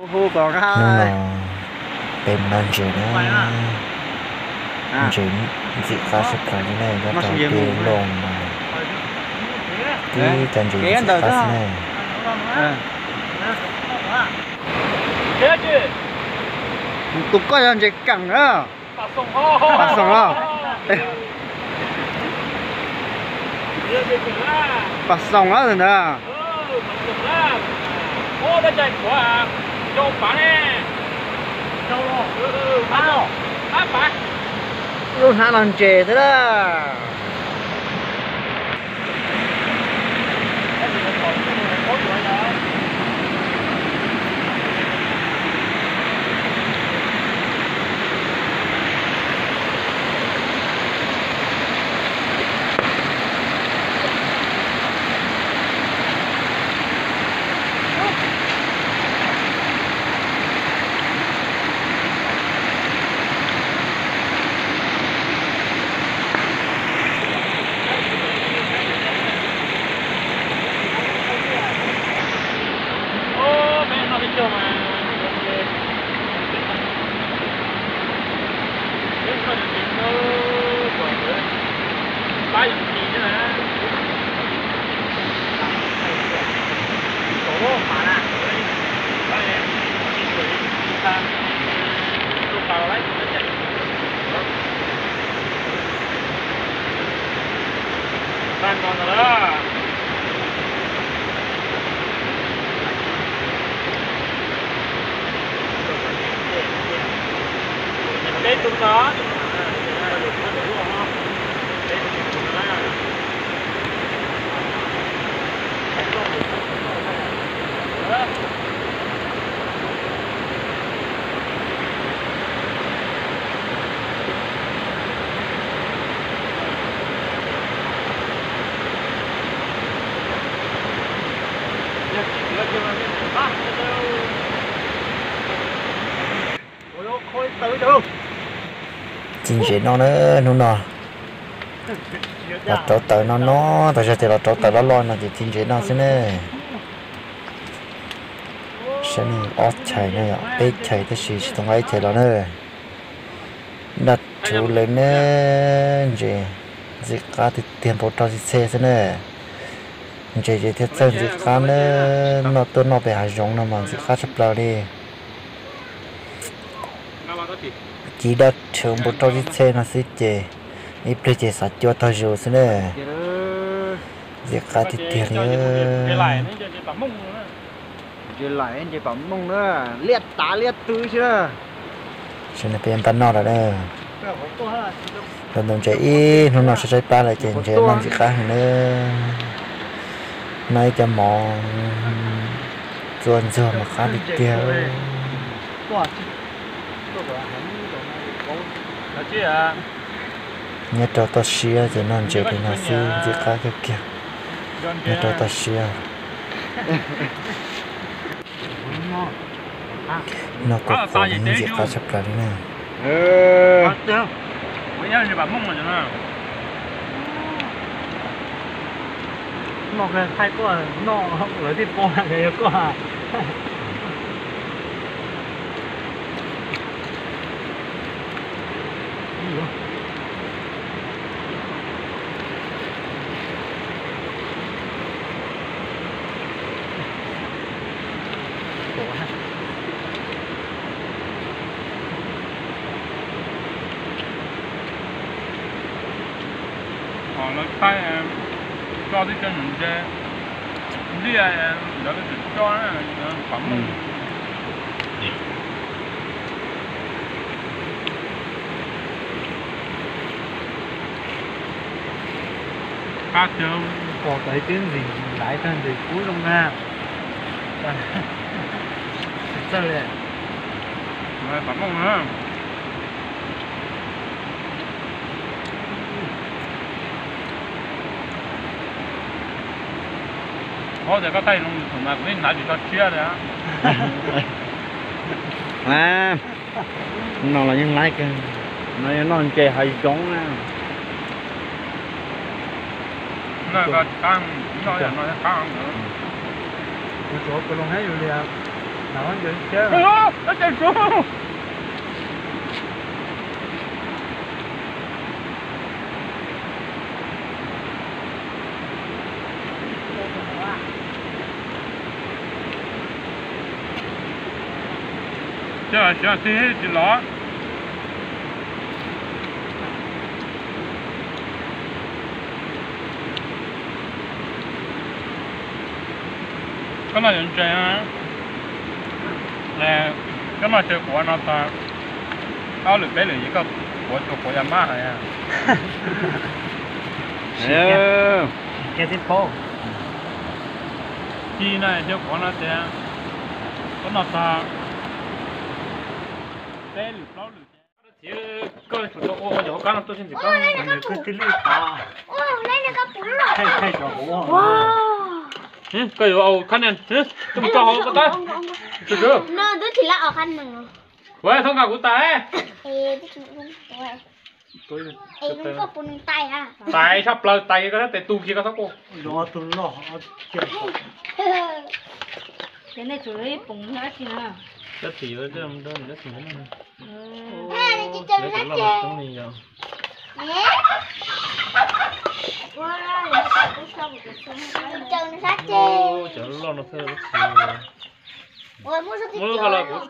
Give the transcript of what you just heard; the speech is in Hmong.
Hnub no peb mus noj ntses na, ntses ntxim qab tshaj plaws li na, nyob rau pem loj no, tib cov ntses ntxim qab xwb na. Tus koj yog ntses keem na. Pas xoom los, pas xoom los ntag. Lub hnab no ntses xwb na. Ci ntses noj na, hnub no los rauv taws no no, tas zog tias los rauv taws loj loj no ces ci ntses noj xwb ne. Saib ne, ob chais no yom, peb chais tab sis tsis tau nqa ib chais los na. Daj rhuv lawm ne, ntses ntxim qab tiag tiag, npau roj txi txhe xwb na. Ntses ces thiaj txawj ntxim qab na, noj tuaj noj pem hav zoov no mas ntxim qab tshaj plaws li. Ci daj rhuv npau roj txi txhe no xwb ces ib pliag ces xav cua taug zus xwb na. Ntxim qab tiag tiag li. Saib ne, peb npaj noj lawm na. Los ntau ntses ib hnub no saib saib plab lawm ces ntses noj ntxim qab heev na. Noj ib co mov txua ntxuag mas qab tiag tiag. Nyob rau toj siab ces noj ntses li no xwb ntxim qab kawg kiag. Nyob rau toj siab. Noj kua qos ntxim qab tshaj plaws li na. Lawv thaij tso tib co ntses, ntiaj ntawd tsis tso, pom muj. Qab tiag. Pom tau ib tib ntxim laiv tag ntses kub zoo na. Tsis txawj li. Pom muj na. Paub tias koj thaij loo YouTube mas kuv yeej hnav tsis tso tshiab li. No los yeej laib kawg, no yog noj ntses hav zoov na. Kuv tsuav kua loo thiab yus li. Coj siav tib tsis los. Koj noj yuav ntse, koj noj tsawg quav no tag, ob lwm peb lwm ces koj quav tsuas quav ya mab hais. Ci no tsawg quav no tias koj noj tag peb lwm plaub lwm ces. Koj tsum tau ua cov hauv kab no tuaj seb ntxim koj. Nws kwv tij lwj tas. Koj yuav ua khab niag, koj mus tso hauv koj tab. Ua thoob nqa kuv tais. Tais tshaj plaws, tais koj tab tes tu kiag koj txhob quaj. Ces nej tsum ib poom dab tsi na? Dab tsi yuav dab tsi na? Cov loj no xwb dab tsi. Muab lub hau los kuv.